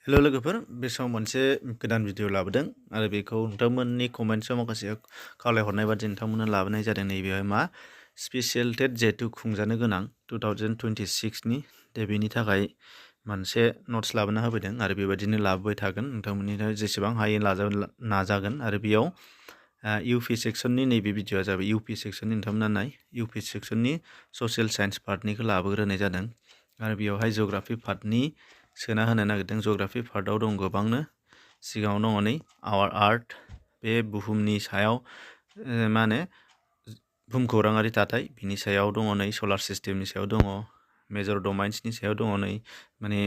हेल' लोगोफोर बे समाव मोनसे गोदान भिडिअ लाबोदों आरो बेखौ नोंथांमोननि कमेन्ट्सआव माखासे खावलायहरनाय बादि नोंथांमोननो लाबोनाय जादों। नैबेहाय मा स्पेसियेल टेट जिहेतु खुंजानो गोनां 2026नि बेनि थाखाय मोनसे नट्स लाबोना होफैदों आरो बेबायदिनो लाबोबाय थागोन। नोंथांमोननिफ्राय जेसेबां हायो नाजागोन आरो बेयाव इउपि सेक्सननि नैबे भिडिअआ जाबाय इउपि सेक्सननि नोंथांमोना नाय इउपि सेक्सननि ससियेल साइन्स पार्टनिखौ लाबोग्रोनाय जादों आरो बेयावहाय जिअ'ग्राफि पार्टनि सोना होनो नागिरदों। जिअ'ग्राफि पार्टआव दं गोबांनो सिगाङाव दङ नै आवार आर्थ बे बुहुमनि सायाव मा होनो भुमखौराङारि दाथाय बिनि सायाव दङ नै सलार सिस्टेमनि सायाव दङ मेजर डमाइन्सनि सायाव दङ नै माने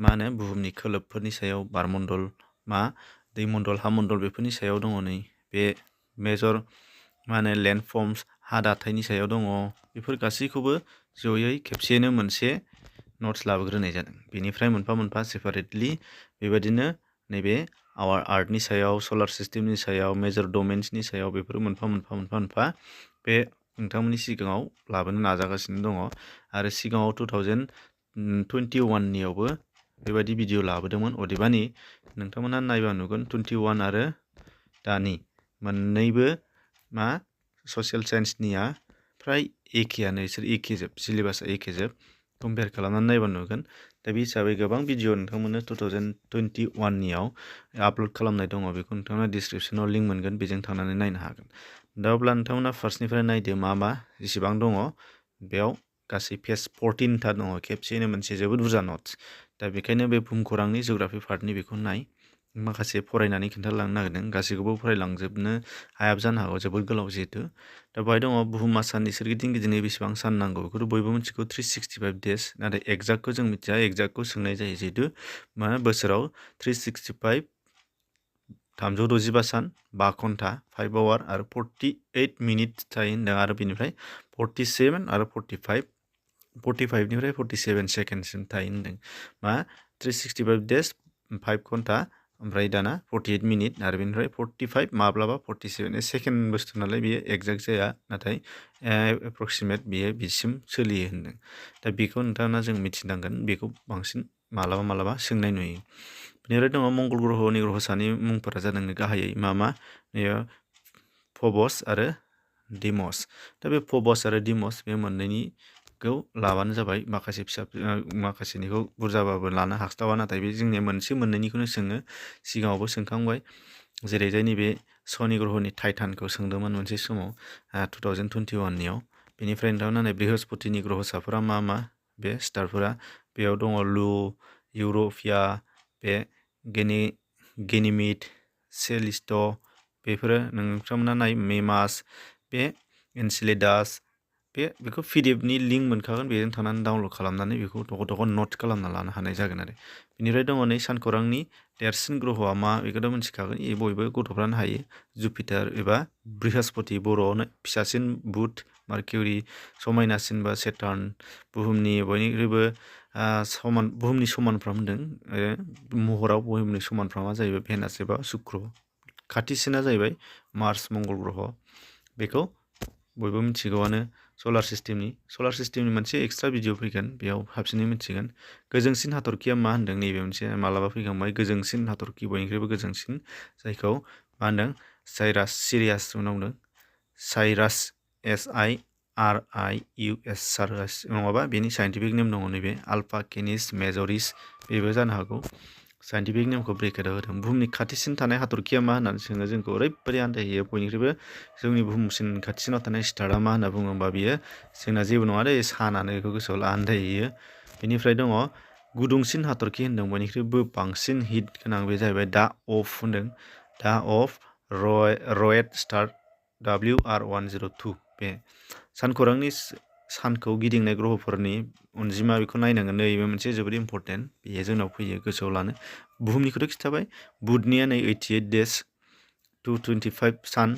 मा होनो बुहुमनि खोलोबफोरनि सायाव बारमण्डल मा दैमण्डल हा मण्डल बेफोरनि सायाव दङ नै बे मेजर मा होनो लेन्ड फर्मस हा दाथायनि सायाव दङ। बेफोर गासैखौबो जयै खेबसेयैनो मोनसे नट्स लाबोग्रोनाय जादों। बेनिफ्राय मोनफा मोनफा सेपारेटलि बेबायदिनो नैबे आवार आर्थनि सायाव सलार सिस्टेमनि सायाव मेजर डमेन्सनि सायाव बेफोर मोनफा मोनफा बे नोंथांमोननि सिगाङाव लाबोनो नाजागासिनो दङ आरो सिगाङाव 2021नियावबो बेबायदि भिडिअ लाबोदोंमोन। अदेबानि नोंथांमोनहा नायबा नुगोन 21 आरो दानि मोननैबो मा ससियेल साइन्सनिया फ्राय एखेयानो बिसोर एखेजोब सिलेबासा एखेजोब कम्पेयार खालामनानै नायबा नुगोन। दा बे हिसाबै गोबां भिडिअ नोंथांमोननो 2021नियाव आपल'ड खालामनाय दङ। बेखौ नोंथांमोना डिसक्रिपसनाव लिंक मोनगोन, बेजों थांनानै नायनो हागोन। दा अब्ला नोंथांमोना फार्स्टनिफ्राय नायदो मा जेसेबां दङ बेयाव गासै पेज 14था दङ खेबसेयैनो मोनसे जोबोद बुरजा नट्स। दा बेखायनो बे भुमखौरांनि जिअ'ग्राफि पार्टनि बेखौ नाय माखासे फरायनानै खिन्थालांनो नागिरदों। गासैखौबो फरायलांजोबनो हायाबो जानो हागौ जोबोद गोलाव जिहेतु। दा बेहाय दङ बुहुमा साननि सोरगिदिं गिदिंनो बेसेबां सान नांगौ बेखौथ' बयबो मिथिगौ 365 डेज। नाथाय एक्जाक्टखौ जों मिथिया, एक्जाक्टखौ सोंनाय जायो जिहेतु मा बोसोराव 365 365 सान 5 घन्टा 5 आवार आरो 48 मिनिट थायो होनदों आरो बेनिफ्राय 47 आरो 45निफ्राय 47 सेकेन्डसिम थायो होनदों। मा 365 डेज 5 घन्टा ओमफ्राय दाना 48 मिनिट आरो बेनिफ्राय 45 माब्लाबा 47 सेकेन्ड बुस्थु नालाय बेयो एक्जाक्ट जाया, नाथाय एप्रक्सिमेट बेयो बिसिम सोलियो होनदों। दा बेखौ नोंथाङा जों मिथिनांगोन, बेखौ बांसिन मालाबा सोंनाय नुयो। बेनिफ्राय दङ मंगल ग्रह'नि ग्रह'सानि मुंफोरा जादों गाहायै मा फबस आरो डिमस। दा बे फबस आरो डिमस बे मोननैनिखौ लाबानो जाबाय। माखासेनिखौ बुरजाबाबो लानो हास्लाबा, नाथाय बे जोंनिया मोननैनिखौनो सोङो। सिगाङावबो सोंखांबाय, जेरैजाय नैबे शनि ग्रह'नि टाइटानखौ सोंदोंमोन मोनसे समाव 2021नियाव। बेनिफ्राय नोंथांमोना नाय बृहस्पतिनि ग्रह'साफोरा मा बे स्टारफोरा बेयाव दङ लु, इउर'पिया, बे गेनिमिड, सेलिस्ट, बेफोरो नोंथांमोना नाय मेमास, बे एनसेलेडास। बेखौ पिडिएफनि लिंक मोनखागोन, बेजों थांनानै डाउनलड खालामनानै बेखौ थख' नट खालामना लानो हानाय जागोन आरो। बेनिफ्राय दङ नै सानखौरांनि देरसिन ग्रह'आ मा बेखौथ' मिथिखागोन, बयबो गथ'फ्रानो हायो। जुपिटार एबा बृहस्पति, बर'आवनो फिसासिन बुध, मार्किउरि, समायनासिन बा सेटार्न, बुहुमनि बयनिख्रुइबो बुहुमनि समानफ्राम होनदों। महराव बुहुमनि समानफ्रामा जाहैबाय भेनास एबा शुक्र। खाथिसिना जाहैबाय मार्स मंगल ग्रह। बेखौ बयबो मिथिगौआनो। सलार सिस्टेमनि मोनसे एक्सट्रा भिडिअ फैगोन, बेयाव हाबसिनै मिथिगोन। गोजोंसिन हाथरखिया मा होनदों, नैबे मोनसे मालाबा फैखांबाय। गोजोंसिन हाथरखि, बयनिख्रुइबो गोजोंसिन, जायखौ मा होनदों सिरियास होनदों। साइरास SIRIUS नङाबा बेनि साइन्टिफिक नेम दङ नैबे आल्फा केनिस मेजरिस, बेबो जानो हागौ। साइन्टिफिक नेमखौ ब्रेकेटाव होदों। बुहुमनि खाथिसिन थानाय हाथरखिया मा होननानै सोङो, जोंखौ ओरैबायदि आन्दायहैयो। बयनिख्रुइबो जोंनि बुहुमसिन खाथिसिनाव थानाय स्टारा मा होनना बुङोबा बियो जोंना जेबो नङा दे, सानानो, बेखौ गोसोआव ला, आन्दायहैयो। बेनिफ्राय दङ गुदुंसिन हाथरखि होनदों, बयनिख्रुइबो बांसिन हिट गोनां, बे जाहैबाय दा अफ होनदों। दा अफ रयेट स्टार WR102। बे सानखौरांनि सानखौ गिदिंनाय ग्रहफोरनि अनजिमा, बेखौ नायनांगोन। नैबे मोनसे जोबोद इम्परटेन्ट, बेयो जोंनाव फैयो गोसोआव लानो। बुहुमनिखौथ' खिन्थाबाय, बुधनिया नै 88 डेज 225 सान,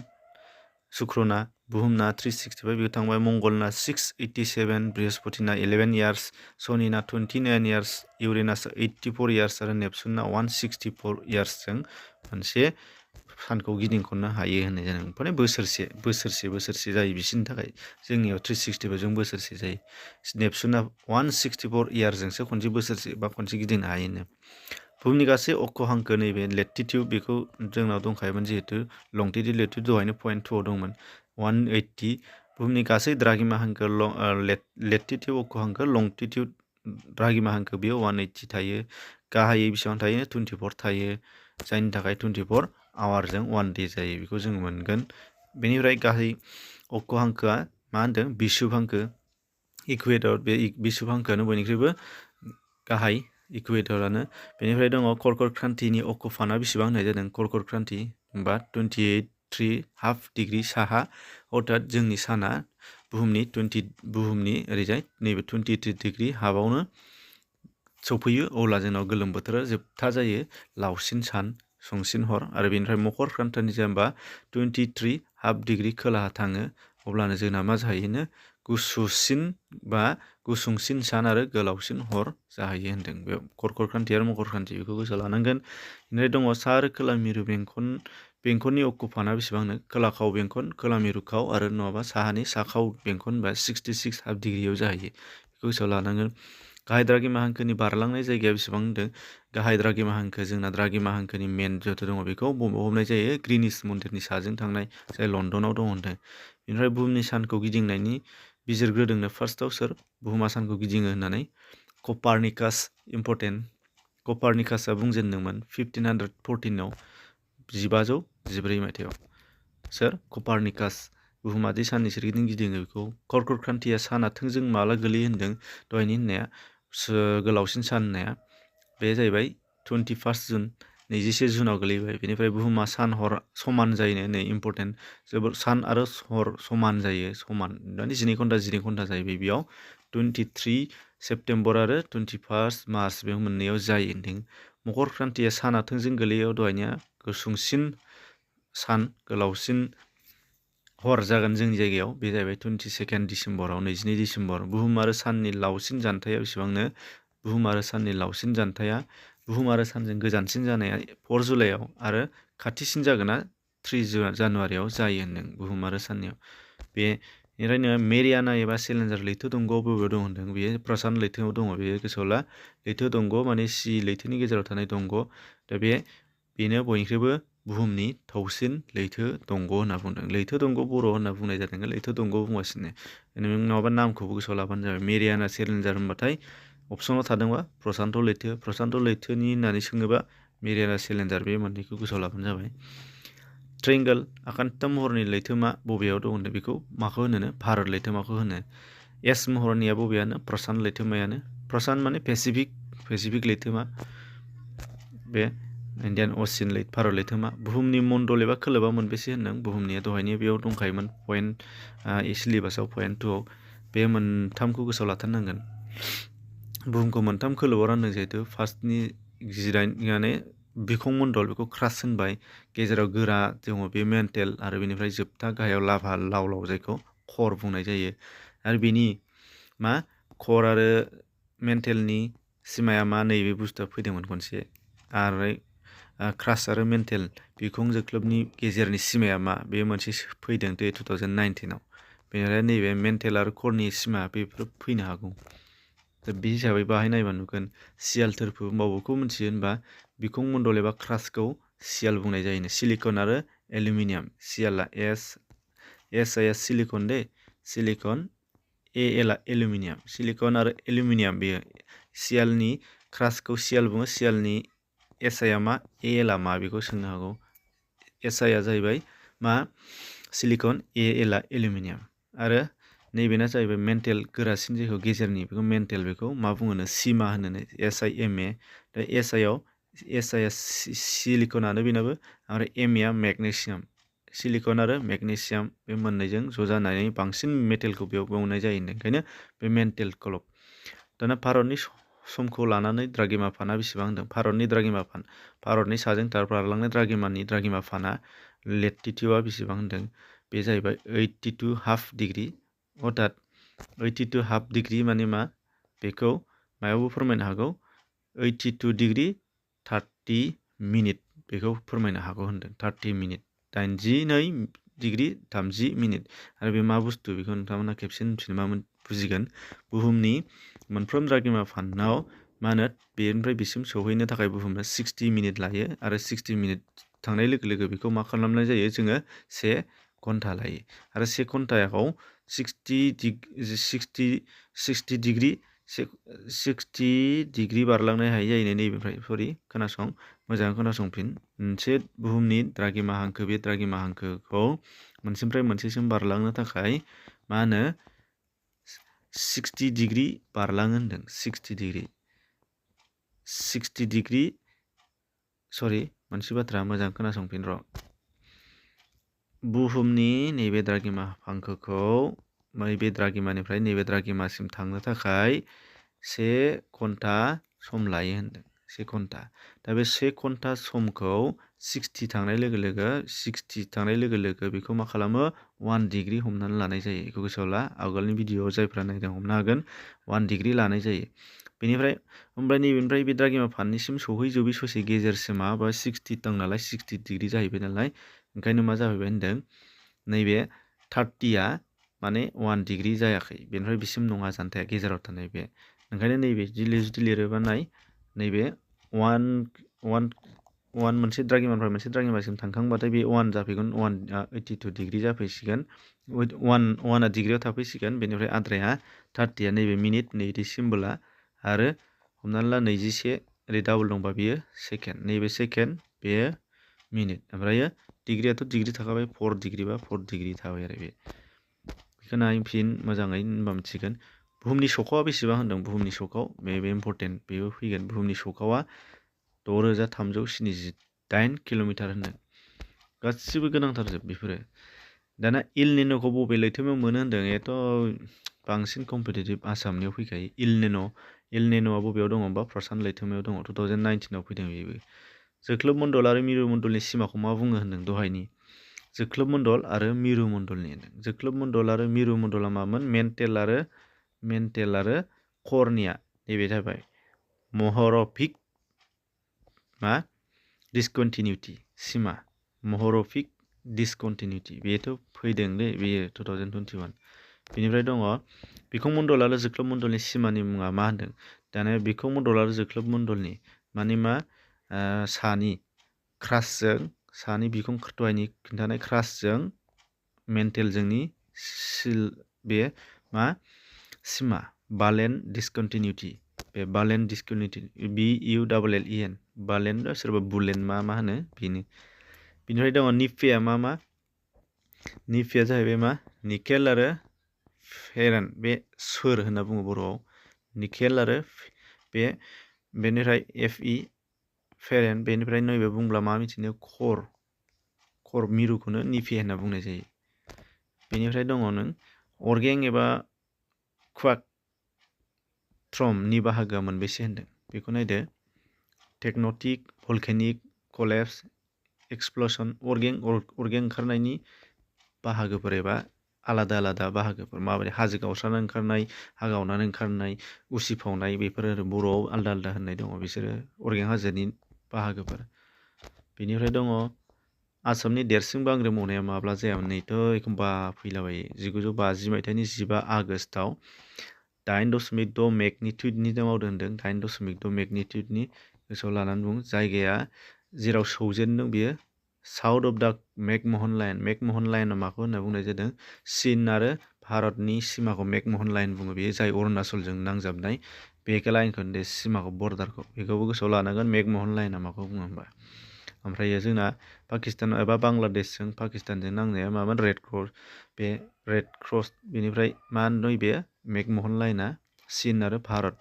शुक्रना बुहुमना 365 बेखौ थांबाय। मंगलना 687, बृहस्पतिना 11 इयार्स, शनिना 29 इयार्स, इउरेनासआ 84 इयार्स आरो नेपसुनना 164 इयार्सजों मोनसे सानखौ गिदिंख'नो हायो होननाय जादों। माने बोसोरसे जायो बिसोरनि थाखाय। जोंनियाव 365 जों बोसोरसे जायो। नेपसुना 164 इयार्सजोंसो खनसे बोसोरसे बा खनसे गिदिंनो हायोनो। बुहुमनि गासै अक्ष हांखो नैबे लेटिटिउड बेखौ जोंनाव दंखायोमोन जिहेतु लंटिटिउड लेटिटिउड दहायनो पइन्ट 2 आव दंमोन 180 बुहुमनि गासै द्राघिमा हांखो लेटिटिउड अक्ष हांखो लंटिटिउड द्राघिमा हांखो बेयो 180 थायो गाहायै बेसेबां थायो 24 थायो जायनि थाखाय 24 आवारजों 1 डे जायो बेखौ जों मोनगोन बेनिफ्राय गाहाय अक्ष हांखोआ मा होनदों बिषुब हांखो इकुवेटर बे बिषुब हांखोआनो बयनिख्रुइबो गाहाय इकुवेटरानो बेनिफ्राय दङ कर्कट क्रान्तिनि अक्षफाना बेसेबां होननाय जादों कर्कट क्रान्ति होमबा 28.5 डिग्री साहा अर्थात जोंनि साना बुहुमनि ओरैजाय नैबे 23 डिग्री हाबावनो सौफैयो अब्ला जोंनाव गोलोम बोथोरा जोबथा जायो लावसिन सान संसिन हर आरो बेनिफ्राय मकर क्रान्तिनि जेनेबा 23.5 डिग्री खोलाहा थाङो अब्लानो जोंना मा जाहैयोनो गुसुसिन बा गुसुंसिन सान आरो गोलावसिन हर जाहैयो होनदों बे कर्कट क्रान्ति आरो मकर क्रान्ति बेखौ गोसोआव लानांगोन बेनिफ्राय दङ सा आरो खोला मिरु बेंखननि अक्षफाना बेसेबांनो खोला खाव बेंखन खोला मिरु खाव आरो नङाबा साहानि सा खाव बेंखन बा 66.5 डिग्रीयाव जाहैयो बेखौ गोसोआव लानांगोन गाहाय द्राघिमा हांखोनि बारलांनाय जायगाया बेसेबां होनदों गाहाय द्राघिमा हांखो जोंना द्राघिमा हांखोनि मेन जिहेतु दङ बेखौ हमनाय जायो ग्रिनिच मन्दिरनि साजों थांनाय जाय लण्डनाव दङ होनदों बेनिफ्राय बुहुमनि सानखौ गिदिंनायनि बिजिरग्रोदोंनो फार्स्टआव सोर बुहुमा सानखौ गिदिङो होननानै कपारनिकास इम्पर्टेन्ट कपारनिकासआ बुंजेनदोंमोन 1514आव 1514 मायथाइयाव सोर कपारनिकास बुहुमा दि साननि सोरगिदिं गिदिङो बेखौ कर्कट क्रान्तिया साना थोंजों माला गोलैयो होनदों दहायनि होननाया गोलावसिन सान होननाया बे जाहैबाय 21 जुन 21 जुनाव गोलैबाय बेनिफ्राय बुहुमा सान हर समान जायो नै इम्पर्टेन्ट जोबोर सान आरो हर समान जायो समान माने 12 घन्टा जायो बेयाव 23 सेप्तेम्बर आरो 21 मार्च बे मोननैयाव जायो होनदों मकर क्रान्तिया साना थोंजों गोलैयो दहायनिया गुसुंसिन सान गोलावसिन हर जागोन जोंनि जायगायाव बे जाहैबाय 22 डिसेम्बराव 22 डिसेम्बर बुहुम आरो साननि लावसिन जानथाया बेसेबांनो बुहुम आरो साननि लावसिन जानथाया बुहुम आरो सानजों गोजानसिन जानाया 4 जुलाइआव आरो खाथिसिन जागोना 3 जानुवारियाव जायो होनदों बुहुम आरो साननियाव बेनिफ्रायनो मेरियाना एबा चेलेन्जार लैथो दंग'आव बबेयाव दं होनदों बेयो प्रशान्त लैथोआव दङ बेयो गोसोआव ला लैथो दंग' माने सि लैथोनि गेजेराव थानाय दंग' दा बेनो बयनिख्रुइबो बुहुमनि थौसिन लैथो दंग' होनना बुंदों लैथो दंग' बर' होनना बुंनाय जादों लैथो दंग' बुंगासिनो नङाबा नामखौबो गोसोआव लाबानो जाबाय मेरियाना चेलेन्जार होनबाथाय अपसनाव थादोंबा प्रशान्त लैथोनि होननानै सोङोबा मेरियाना चेलेन्जार बे मोननैखौ गोसोआव लाबानो जाबाय ट्रेंगल आखान्थिथाम महरनि लैथोमा बबेयाव दं होनदों बेखौ माखौ होनो भारत लैथोमाखौ होनो एस महरनिया बबेयानो प्रशान्त लैथोमायानो प्रशान्त माने पेसिफिक लैथोमा बे इन्डियान असियान भारत लैथोमा बुहुमनि मण्डल एबा खोलोबा मोनबेसे होनदों बुहुमनिया दहायनि बेयाव दंखायोमोन पइन्ट सिलेबासाव पइन्ट 2 आव बे मोनथामखौ गोसोआव लाथारनांगोन बुहुमखौ मोनथाम खोलोबाव रानदों जिहेतु फार्स्टनि माने बिखं मण्डल बेखौ क्रास होनबाय गेजेराव गोरा दङ बे मेन्टेल आरो बेनिफ्राय जोबथा गाहायाव लाभा लाव जायखौ खर बुंनाय जायो आरो बेनि मा खर आरो मेन्टेलनि सिमाया मा नैबे बुस्थुआ फैदोंमोन खनसे आरो क्रास आरो मेन्टेल बिखुं जोख्लोबनि गेजेरनि सिमाया मा बे मोनसे फैदों 2019आव बेनिफ्राय नैबे मेन्टेल आरो खरनि सिमा बेफोर फैनो हागौ दा बे हिसाबै बाहाय नायबा नुगोन सियाल थोरफो बबेखौ मिथियो होनबा बिखुं मण्डल एबा क्रासखौ सियाल बुंनाय जायो सिलिकन आरो एलुमिनियाम सियाला एस सिलिकन दे सिलिकन एलुमिनियाम सिलिकन आरो एलुमिनियाम बेयो सियालनि क्रासखौ सियाल बुङो सियालनि एसआइआ मा एलआ मा बेखौ सोंनो हागौ एसआइआ जाहैबाय मा सिलिकन एलआ एलुमिनियाम आरो नैबेना जाहैबाय मेन्टेल गोरासिन जेखौ गेजेरनि बेखौ मेन्टेल बेखौ मा बुङोनो सिमा होनो SiMa दा एसआइआ सिलिकनानो बेनाबो आरो एमएआ मेगनेसियाम सिलिकन आरो मेगनेसियाम बे मोननैजों ज' जानानै बांसिन मेटेलखौ बेयाव बुंनाय जायो ओंखायनो बे मेन्टेल क्लब दाना भारतनि समखौ लानानै द्राघिमाफाना बेसेबां होनदों भारतनि साजों बारलांनाय द्राघिमाफाना लेटिटिउडआ बेसेबां होनदों बे जाहैबाय 82.5 डिग्री अर्थात 82.5 डिग्री माने मा बेखौ मायावबो फोरमायनो हागौ 82 डिग्री 30 मिनिट बेखौ फोरमायनो हागौ होनदों 30 मिनिट 82 डिग्री 30 मिनिट आरो बे मा बुस्थु बेखौ नोंथांमोना खेबसे मिथिनो मा बुजिगोन बुहुमनि मोनफ्रोम द्राघिमाफानाव मा होनो बेनिफ्राय बिसिम सौहैनो थाखाय बुहुमनो 60 मिनिट लायो आरो 60 मिनिट थांनाय लोगो लोगो बेखौ मा खालामनाय जायो जोङो 1 घन्टा लायो आरो 1 घन्टायाव 60 डिग्री 60 डिग्री बारलांनो हायै जायो नैबेनिफ्राय सरि खोनासं मोजाङै खोनासंफिन मोनसे बुहुमनि द्राघिमा हांखो बे द्राघिमा हांखोखौ मोनसेनिफ्राय मोनसेसिम बारलांनो थाखाय मा होनो 60 डिग्री बारलाङो होनदों 60 डिग्री सरि मोनसे बाथ्रा मोजां खोनासंफिन र' बुहुमनि नैबे द्राघिमा हांखोखौ नैबे द्राघिमानिफ्राय नैबे द्राघिमासिम थांनो थाखाय 1 घन्टा सम लायो होनदों 1 घन्टा दा बे 1 घन्टा समखौ 60 थांनाय लोगो लोगो बेखौ मा खालामो 1 डिग्री हमनानै लानाय जायो बेखौ गोसोआव ला आगोलनि भिडिअआव जायफ्रा नायदों हमनो हागोन 1 डिग्री लानाय जायो बेनिफ्राय ओमफ्राय नैबेनिफ्राय बे द्राघिमा फाननिसिम सौहैजोबै ससे गेजेरसिमा बा 60 दं नालाय 60 डिग्री जाहैबाय नालाय ओंखायनो मा जाहैबाय होनदों नैबे 30आ माने 1 डिग्री जायाखै बेनिफ्राय बिसिम नङा जानथाया गेजेराव थानाय बे ओंखायनो नैबे जुदि लिरोबा नाय नैबे 1 मोनसे द्राघिमानिफ्राय मोनसे द्राघिमासिम थांखांबाथाय बे 1 जाफैगोन 1आ 82 डिग्री जाफैसिगोन 1आ डिग्रीयाव थाफैसिगोन बेनिफ्राय आद्राया 30आ नैबे मिनिट नैबे सिम्बोला आरो हमनानै ला 21 ओरै डाबल दंबा बेयो सेकेन्ड नैबे सेकेन्ड बेयो मिनिट ओमफ्रायो डिग्रीयाथ' डिग्री थाखाबाय 4 डिग्री बा 4 डिग्री थाबाय आरो बेखौ नायफिन मोजाङै होनबा मिथिगोन बुहुमनि सौखावा बेसेबां होनदों बुहुमनि सौखाव बेबो इम्परटेन्ट बेबो फैगोन बुहुमनि सौखावा 6378 किल'मिटार होनदों गासिबो गोनांथारजोब बेफोरो दाना इल निन'खौ बबे लैथोमायाव मोनो होनदों एथ' बांसिन कम्पिटिटिभ आसामनियाव फैखायो इल निन'आ बबेयाव दङ होमबा प्रशान्त लैथोमायाव दङ 2019आव फैदों बेबो जोख्लोब मण्डल आरो मिरु मण्डलनि सिमाखौ मा बुङो होनदों दहायनि जोख्लोब मण्डल आरो मिरु मण्डलनि होनदों जोख्लोब मण्डल आरो मिरु मण्डला मामोन मेन्टेल आरो कर्निया नैबे जाबाय महरफिक मा डिसकन्टिनिउटि सिमा महरफिक डिसकन्टिनिउटि बेथ' फैदों दे बेयो 2021 बेनिफ्राय दङ बिखुं मण्डल आरो जोख्लोब मण्डलनि सिमानि मुङा मा होनदों दाना बिखुं मण्डल आरो जोख्लोब मण्डलनि माने मा सानि बिखुं दहायनि खिन्थानाय क्रासजों मेन्टेलजोंनि बे मा सिमा बालेन डिसकन्टिनिउटि बे बालेन डिसकन्टिनिउटि BULLEN बालेन सोरबा बुलेन मा होनो बेनो बिनिफ्राय दङ निफेया मा निफेया जाहैबाय मा निकेल आरो फेरान बे सोर होनना बुङो बर'आव निकेल आरो बे बेनिफ्राय Fe फेरेन बेनिफ्राय नैबे बुंब्ला मा मिथिनो खर मिरुखौनो निफे होनना बुंनाय जायो बेनिफ्राय दङ नों अर्गें एबा क्वाकट्रमनि बाहागोआ मोनबेसे होनदों बेखौ नायदो टेक्टनिक भल्केनिक कलेप्स एक्सप्लसन अर्गें ओंखारनायनि बाहागोफोर एबा आलादा बाहागोफोर माबायदि हाजो गावस्रानानै ओंखारनाय हा गावनानै ओंखारनाय उसिफावनाय बेफोर आरो बर'आव आलदा होननाय दङ बिसोरो अर्गें हाजोनि बाहागोफोर बेनिफ्राय दङ आसामनि देरसिन बांग्रि मावनाया माब्ला जायामोन नैथ' एखमबा फैलाबायो 1950 मायथाइनि 15 आगष्टआव 8.6 मेगनिटिउडनि मावदों होनदों 8.6 मेगनिटिउडनि गोसोआव लानानै बुं जायगाया जेराव सौजेनदों बियो साउथ अफ दा मेकमोहन लाइनआ माखौ होनना बुंनाय जादों चीन आरो भारतनि सिमाखौ मेकमोहन लाइन बुङो बेयो जाय अरुणाचलजों नांजाबनाय बे लाइनखौ होनदों सिमाखौ बर्डारखौ बेखौबो गोसोआव लानांगोन मेकमोहन लाइनआ माखौ बुङो होनबा ओमफ्राय जोंना पाकिस्तान एबा बांलादेशजों पाकिस्तानजों नांनाया मामोन रेड क्रस बेनिफ्राय मा नैबे मेकमोहन लाइनआ चीन आरो भारत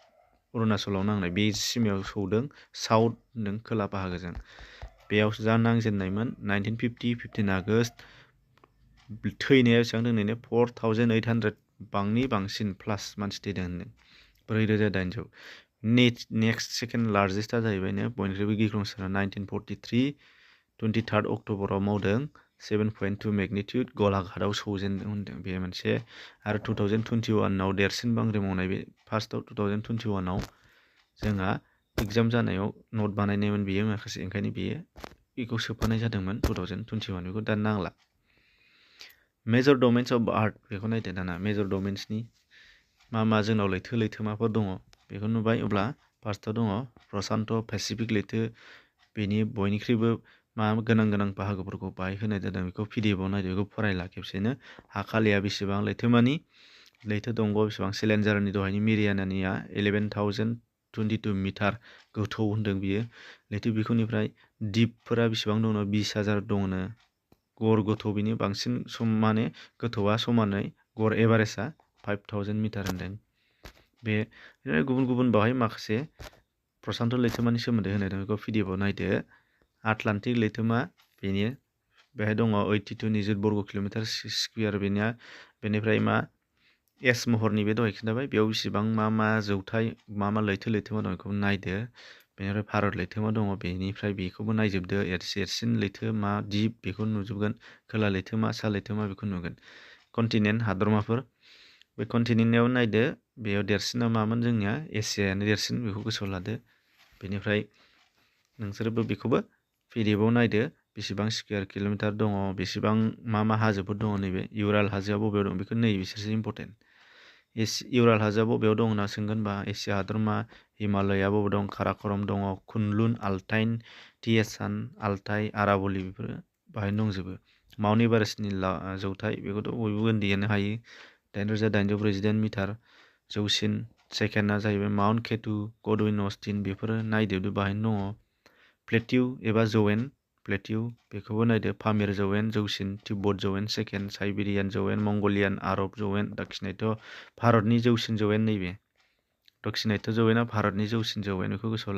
अरुणाचलाव नांनाय बे सिमायाव सौदों साउथ होनदों खोला बाहागोजों बेयाव जा नांजेननायमोन 15 आगष्ट थैनाया बेसेबां दोननायनो 4800 बांसिन प्लास मानसि थैदों होनदों 4800 नेक्स्ट सेकेन्ड लार्जेस्टआ जाहैबायनो बयनिख्रुइबो गिख्रंसिना 1943 23 अक्ट'बराव मावदों 7.2 मेगनिटिउड गलाघाटआव सौजेनदों होनदों बे मोनसे आरो 2021आव देरसिन बांग्रि मावनाय बे फार्स्टआव 2021आव जोंहा एग्जाम जानायाव नट बानायनायमोन बेयो माखासे ओंखायनो बेखौ सोफानाय जादोंमोन 2021 बेखौ दा नांला मेजर डमेन्स अफ आर्थ बेखौ नायदो दाना मेजर डमेन्सनि मा जोंनाव लैथोमाफोर दङ बेखौ नुबाय अब्ला फार्स्टआव दङ प्रसान्त पेसिफिक लैथो बेनि बयनिख्रुइबो मा गोनां गोनां बाहागोफोरखौ बाहाय होनाय जादों बेखौ पिडिएफआव नायदो बेखौ फरायला खेबसेनो हा खालिया बेसेबां लैथोमानि लैथो दंग बेसेबां सिलेन्जारनि दहायनि मेरियानानिया 11,022 मिटार गोथौ होनदों बियो लैथो बिखुंनिफ्राय दिपफोरा बेसेबां दङ 20,000 दङनो गर गोथौ बिनि बांसिन माने गोथौआ समानै गर एभारेजआ 5,000 मिटार होनदों बे गुबुन गुबुन बाहाय माखासे प्रसान्त लैथोमानि सोमोन्दै होनाय दं बेखौ पिडिएफआव नायदो आटलान्टिक लैथोमा बेनि बेहाय दङ 82 निजुत बर्ग किल'मिटार स्कुवेर बेनिफ्राय मा एस महरनि बे दहाय खिन्थाबाय बेयाव बेसेबां मा जौथाय मा लैथोमा दं बेखौ नायदो बेनिफ्राय भारत लैथोमा दङ बेनिफ्राय बेखौबो नायजोबदो एरसिन लैथो मा दिप बेखौ नुजोबगोन खोला लैथोमा सा लैथोमा बेखौ नुगोन कन्टिनेन्ट हादरमाफोर बे कन्टिनेन्टआव नायदो बेयाव देरसिना मामोन जोंनिया एसियायानो देरसिन बेखौ गोसोआव लादो बेनिफ्राय नोंसोरबो बेखौबो पिडिएफआव नायदो बेसेबां स्कुवेर किल'मिटार दङ बेसेबां मा हाजोफोर दङ नैबे इउराल हाजोआ बबेयाव दं बेखौ नै बिसोरसो इम्परटेन्ट इउराल हाजोआ बबेयाव दं होनना सोंगोनबा एसिया हादरमा हिमालया बबेयाव दं काराकरम दङ कुनलुन आल्टाइन टिएसान आल्टाइ आरावली बेफोरो बाहायनो दंजोबो माउन्ट एभारेस्टनि जौथाय बेखौथ' बयबो उन्दैयानो हायो 8,848 मिटार जौसिन सेकेन्डआ जाहैबाय माउन्ट केटु गडविन अस्टिन बेफोरो नायदो बाहायनो दङ प्लेटिउ एबा जौवेन प्लेटिउ बेखौबो नायदो पामिर जौवेन जौसिन तिब्बत जौवेन सेकेन्ड साइबेरियान जौवेन मंगलियान आरब जौवेन दाक्षिणात्य भारतनि जौसिन जौवेन नैबे दक्षिणात्य जौवेना भारतनि जौसिन जौवेन बेखौ गोसोआव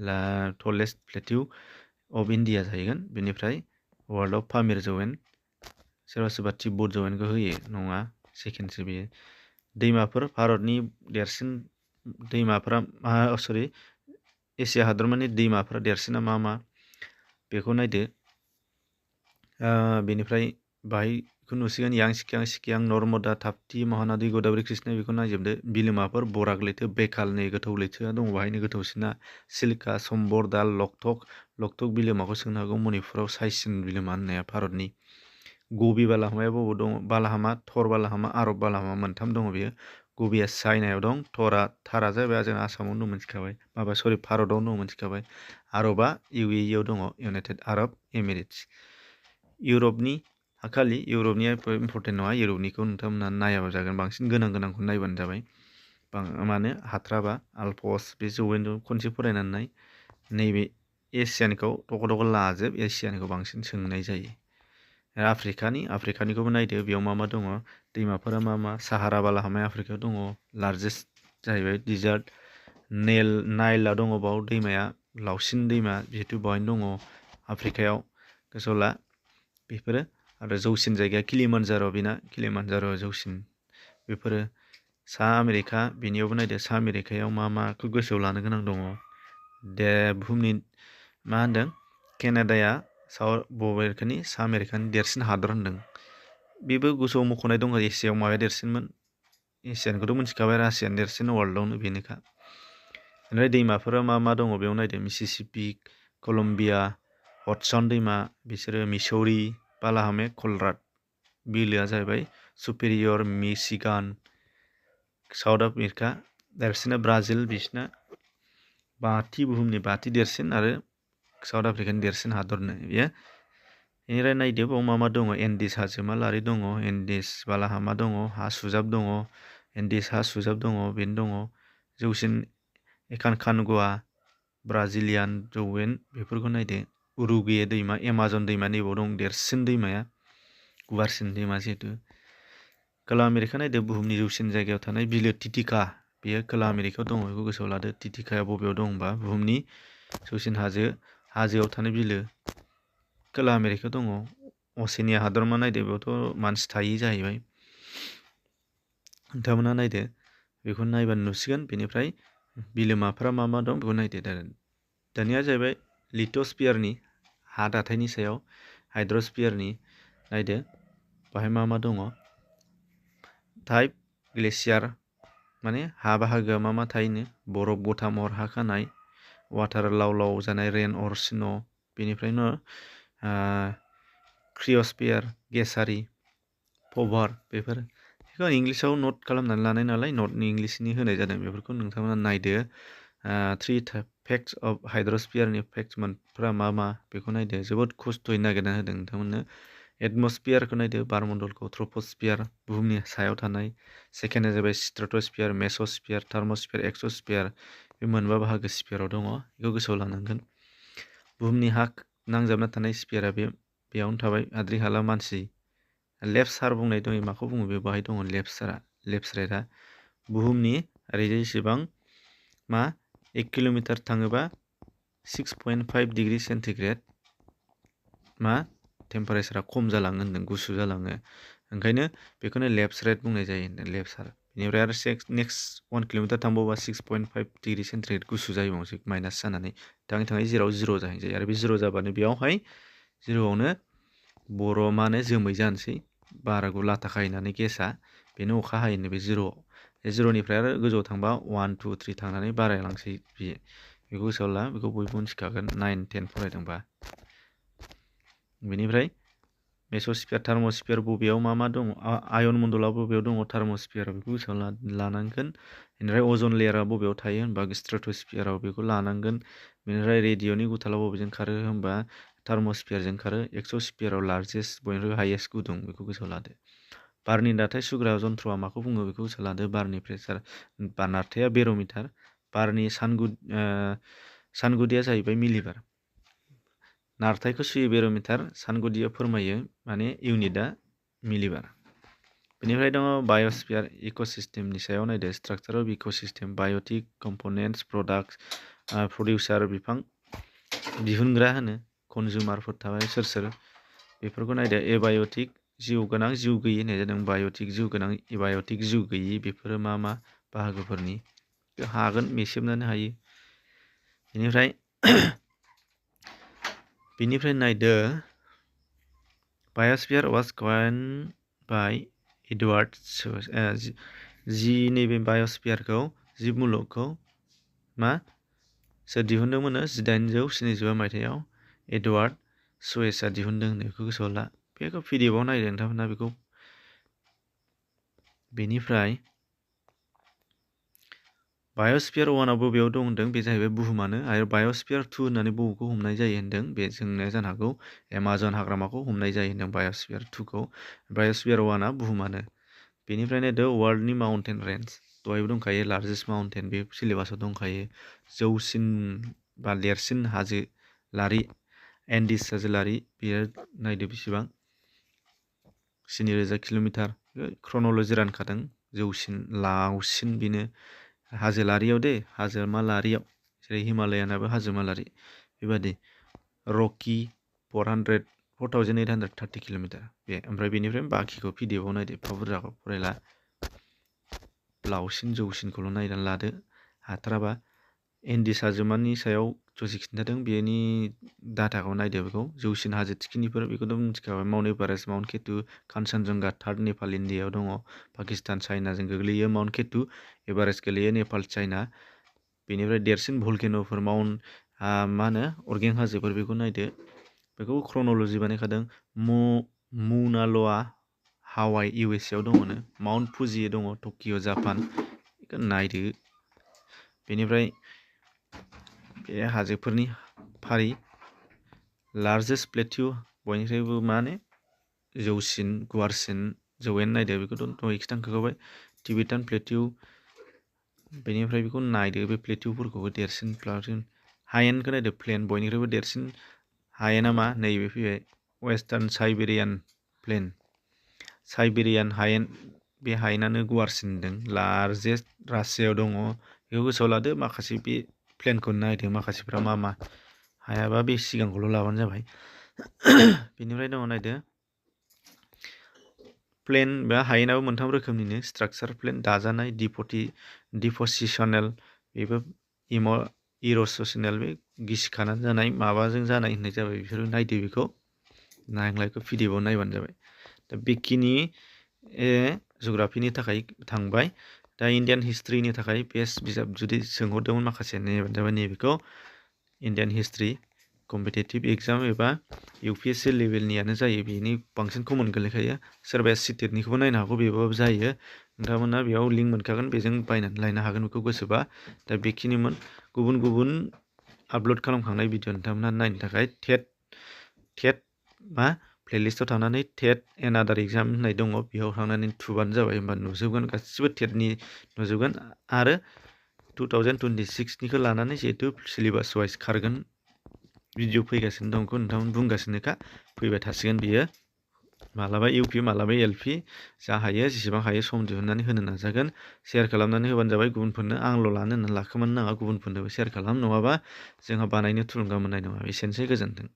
ला टलेस्ट प्लेटिउ अफ इन्डिया जाहैगोन बेनिफ्राय वर्ल्डआव पामिर जौवेन सोरबा सोरबा तिब्बत जौवेनखौ होयो नङा सेकेन्डसो बेयो दैमाफोर भारतनि देरसिन दैमाफोरा एसिया हादरमानि दैमाफोरा देरसिना मा बेखौ नायदो बेनिफ्राय बाहायखौ नुसिगोन यांसिकियां सिकियां नर्मदा ताप्ति महानदी गोदावरी कृष्णा बेखौ नायजोबदो बिलोमाफोर बराक लैथो बेकाल नै गोथौ लैथोआ दङ बाहायनो गोथौसिना सिलिका सम्बर दाल लकटक बिलोमाखौ सोंनो हागौ मणिपुराव साइसिन बिलोमा होननाया भारतनि गबि बालाहामाया बबाव दङ बालाहामा थर बालाहामा आरब बालाहामा मोनथाम दङ बेयो गबिया चाइनायाव दं थारा जाबाय जों आसामावनो दं मिथिखाबाय भारतआवनो दं मिथिखाबाय आरबा इउएइआव दङ इउनाइटेड आरब एमिरेट्स इउरपनि खालि इउरपनिया इम्परटेन्ट नङा इउरपनिखौ नोंथांमोना नायाबा जागोन बांसिन गोनांखौ नायबानो जाबाय मानो हाथ्राबा आल्पस बे जौवेनजों खनसे फरायनानै नाय नैबे एसियानिखौ दख' लाजोब एसियानिखौ बांसिन सोंनाय जायो आफ्रिकानिखौबो नायदो बेयाव मा दङ दैमाफोरा मा साहारा बालाहामाया आफ्रिकायाव दङ लार्जेस्ट जाहैबाय डिजार्ट नाइलआ दङ बाव दैमाया लावसिन दैमा जिहेतु बेवहायनो दङ आफ्रिकायाव गोसोआव ला बेफोरो आरो जौसिन जायगाया किलिमानजार जौसिन बेफोरो सा आमेरिका बेनियावबो नायदो सा आमेरिकायाव माखौ गोसोआव लानो गोनां दङ बुहुमनि मा होनदों केनाडाया बबेखानि सा आमेरिकानि देरसिन हादर होनदों बेबो गोसोआव मख'नाय दङ एसियायाव माया देरसिनमोन एसियानिखौथ' मिथिखाबाय रासियानो देरसिन वर्ल्डआवनो बेनोखा ओमफ्राय दैमाफोरा मा दङ बेयाव नायदो मिसिसिपि कलम्बिया हडसन दैमा बिसोरो मिसौरि बालाहामे कलराड बिलोआ जाहैबाय सुपेरियर मिशिगान साउथ आफ्रिका देरसिना ब्राजिल बिसिना बुहुमनि बाथि देरसिन आरो साउथ आफ्रिकानि देरसिन हादरनो बेयो बेनिफ्राय नायदो बाव मा दङ एन्डिस हाजोमालारि दङ एन्डिस बालाहामा दङ हा सुजाब दङ एन्डिस हा सुजाब दङ बेनो दङ जौसिन एकानकानगुआ ब्राजिलियान जौवेन बेफोरखौ नायदो उरुगुवे दैमा एमाजन दैमा नैबाव दं देरसिन दैमाया गुवारसिन दैमा जिहेतु खोला आमेरिका नायदो बुहुमनि जौसिन जायगायाव थानाय बिलो टिटिका बेयो खोला आमेरिकायाव दङ बेखौ गोसोआव लादो टिटिकाया बबेयाव दं होनबा बुहुमनि जौसिन हाजोआव थानाय बिलो खोला आमेरिकायाव दङ असेनिया हादरमा नायदो बेयावथ' मानसि थायि जाहैबाय नोंथांमोना नायदो बेखौ नायबानो नुसिगोन बेनिफ्राय बिलोमाफोरा मा दं बेखौ नायदो दानिया जाहैबाय लिथोस्फियारनि हा दाथायनि सायाव हाइड्रस्फियारनि नायदो बाहाय मा दङ टाइप ग्लेसियार माने हा बाहागोआ मा थायोनो बरफ गथा महर हा खानाय वाटार लाव जानाय रेन अर स्न' बेनिफ्रायनो क्रिय'स्फियार गेसारि पभार बेखौ इंलिसाव नट खालामनानै लानाय नालाय नटनि इंलिसनि होनाय जादों बेफोरखौ नोंथांमोना नायदो थ्रि फेक्ट्स अफ हाइड्रस्फियारनि फेक्ट्सफोरा मा मा बेखौ नायदो जोबोद खस्थ'यै नागिरना होदों नोंथांमोननो एटमस्फियारखौ नायदो बारमण्डलखौ ट्रपोस्फियार बुहुमनि सायाव थानाय सेकेन्डआ जाबाय स्ट्रेटोस्फियार मेसोस्फियार थार्मोस्फियार एक्सोस्फियार बे मोनबा बाहागो स्फियाराव दङ बेखौ गोसोआव लानांगोन बुहुमनि हा नांजाबना थानाय स्फियारा बेयावनो थाबाय हाद्रि हाला मानसि लेफ्ट सार बुंनाय दङ माखौ बुङो बे बाहाय दङ लेफ्ट साइडआ बुहुमनि ओरैजाय इसेबां मा 1 किल'मिटार थाङोबा 6.5 डिग्री सेन्टिग्रेड मा टेम्पारेचारा खम जालाङो होनदों गुसु जालाङो ओंखायनो बेखौनो लेफ्ट साइड बुंनाय जायो होनदों लेफ्ट सार बेनिफ्राय आरो नेक्स्ट 1 किल'मिटार थांबावबा 6.5 डिग्री सेन्टिग्रेड गुसु जायोबावसो माइनास जानानै थाङै जेराव जिर' जाहैजायो आरो बे जिर' जाबानो बेयावहाय जिर'आवनो बर' माने जोमै जानोसै बाराखौ लाथा खाहैनानै गेसा बेनो अखा हायोनो बे जिर'आव जिर'निफ्राय आरो गोजौआव थांबा 1 2 3 थांनानै बारायलांसै बेखौ गोसोआव ला बेखौ बयबो मिथिखागोन 9 10 फरायदोंबा बेनिफ्राय मेसोस्फियार थार्मोस्फियार बबेयाव मा दङ आयन मण्डला बबेयाव दङ थार्मोस्फियार बेखौ गोसोआव लानांगोन बेनिफ्राय अजन लेयारा बबेयाव थायो होनबा स्ट्रेटोस्फियाराव बेखौ लानांगोन बेनिफ्राय रेडिय'नि गुथाला बबेजों खारो होनबा थार्मोस्फियारजों खारो एक्सोस्फियाराव लार्जेस्ट बयनिख्रुइ हाइएस्ट गुदुं बेखौ गोसोआव लादो बारनि दाथाय सुग्रा जन्थ्रआ माखौ बुङो बेखौ गोसोआव लादो बारनि प्रेसार बार नारथाया बेर'मिटार बारनि सानगुदिया जाहैबाय मिलिबार नारथायखौ सुयो बेर'मिटार सानगुदिया फोरमायो माने इउनिटआ मिलिबार बेनिफ्राय दङ बाय'स्फियार इक'सिस्टेमनि सायाव नायदो structure of ecosystem biotic components products producer बिफां दिहुनग्रा होनो कनजुमारफोर थाबाय सोर बेफोरखौ नायदो एबाय'टिक जिउ गोनां जिउ गैयि होननाय जादों बाय'टिक जिउ गोनां एबाय'टिक जिउ गैयि बेफोरो मा बाहागोफोरनि हागोन मेसेबनानै हायो बेनिफ्राय नायदो बाय'स्फियार वाज कइन्ड बाय एडवार्ड नैबे बाय'स्फियारखौ जिब मुलुगखौ सोर दिहुनदोंमोन 1875 मायथाइयाव एडवार्ड सुवेसआ दिहुनदों बेखौ गोसोआव ला बेखौ पिडिएफआव नायदो नोंथांमोना बेखौ बेनिफ्राय बाय'स्फियार 1 बबेयाव दं होनदों बे जाहैबाय बुहुमानो आरो बाय'स्फियार 2 होननानै बबेखौ हमनाय जायो होनदों बे जोंनो जानो हागौ एमाजन हाग्रामाखौ हमनाय जायो होनदों बाय'स्फियार 2खौ बाय'स्फियार 1 बुहुमानो बेनिफ्राय नायदो वर्ल्डनि माउन्टेन रेन्ज दहायबो दंखायो लार्जेस्ट माउन्टेन बे सिलेबासाव दंखायो जौसिन बा देरसिन हाजोलारि एन्डिस हाजोलारि बेयो नायदो बेसेबां 7000 किल'मिटार क्रन'लजि रानखादों जौसिन लावसिन बेनो हाजोलारियाव हाजोमालारियाव जेरै हिमालयानाबो हाजोमालारि बेबादि रकि 4830 किल'मिटार बे ओमफ्राय बेनिफ्राय बाखिखौ पिडिएफआव नायदो एफा बुरजाखौ फरायला लावसिन जौसिनखौल' नायनानै लादो हाथाराबा एन्डिस हाजोमानि सायाव ससे खिन्थादों बेनि डाटाखौ नायदो बेखौ जौसिन हाजो थिखिनिफोर बेखौथ' मिथिखाबाय Mount Everest Mount K two Kanchenjunga third Nepal इण्डियायाव दङ पाकिस्तान चाइनाजों गोग्लैयो माउन्ट केटु एभारेस्ट गोलैयो नेपाल चाइना बेनिफ्राय देरसिन भलकेन'फोर अरगें हाजोफोर बेखौ नायदो बेखौ क्रन'लजि बानायखादों मुना ल'आ हावाइ USA आव दङनो माउन्ट फुजि दङ टकिअ जापान बेखौ नायदो बेनिफ्राय बे हाजोफोरनि फारि लार्जेस्ट प्लेटिउ बयनिख्रुइबो जौसिन गुवारसिन जौयेन नायदो बेखौथ' दहाय खिन्थाखाबाय टिबेटान प्लेटिउ बेनिफ्राय बेखौ नायदो बे प्लेटिउफोरखौबो देरसिन हायेनखौ नायदो प्लेन बयनिख्रुइबो देरसिन हायेना नैबे फैबाय वेस्टार्न साइबेरियान प्लेन साइबेरियान हायेन बे हायेनानो गुवारसिन होनदों लार्जेस्ट रासियायाव दङ बेखौ गोसोआव लादो माखासे बे प्लेनखौ नायदो माखासेफ्रा मा हायाबा बे सिगांखौल' लाबानो जाबाय बेनिफ्राय दङ नायदो प्लेन बा हायेनाबो मोनथाम रोखोमनिनो स्ट्राक्चार प्लेन दाजानाय डिप'जिसनेल बेबो इर'सेसनेल बे गिसिखानानै जानाय माबाजों जानाय होननाय जाबाय बिसोरो नायदो बेखौ नायलायखौ पिडिएफआव नायबानो जाबाय दा बेखिनि जुग्राफिनि थाखाय थांबाय दा इण्डियान हिस्ट्रिनि थाखाय बेस्ट बिजाब जुदि सोंहरदोंमोन माखासे नायबानो जाबाय नैबेखौ इण्डियान हिस्ट्रि कम्पिटिटिभ एग्जाम एबा UPSC लेभेलनियानो जायो बेनि बांसिन कमन गोलैखायो सोरबाया सिटेटनिखौबो नायनो हागौ बेबाबो जायो नोंथांमोना बेयाव लिंक मोनखागोन बेजों बायनानै लायनो हागोन बेखौ गोसोबा दा बेखिनिमोन गुबुन गुबुन आपल'ड खालामखांनाय भिडिअ नोंथांमोना नायनो थाखाय टेट मा प्लेलिस्टआव थांनानै टेट एन्ड आदार एग्जाम होननाय दङ बेयाव थांनानै थुबानो जाबाय होमबा नुजोबगोन गासिबो टेटनि नुजोबगोन आरो 2026निखौ लानानै जिहेतु सिलेबास वाइस खारगोन भिडिअ फैगासिनो दं बेखौ नोंथांमोन बुंगासिनोखा फैबाय थासिगोन बियो मालाबा UP मालाबा LP जा हायो जेसेबां हायो सम दिहुननानै होनो नाजागोन शेयार खालामनानै होबानो जाबाय गुबुनफोरनो आंल' लानो होननानै लाखोमानो नाङा गुबुनफोरनोबो शेयार खालाम नङाबा जोंहा बानायनो थुलुंगा मोननाय नङा एसेनोसै गोजोन्थों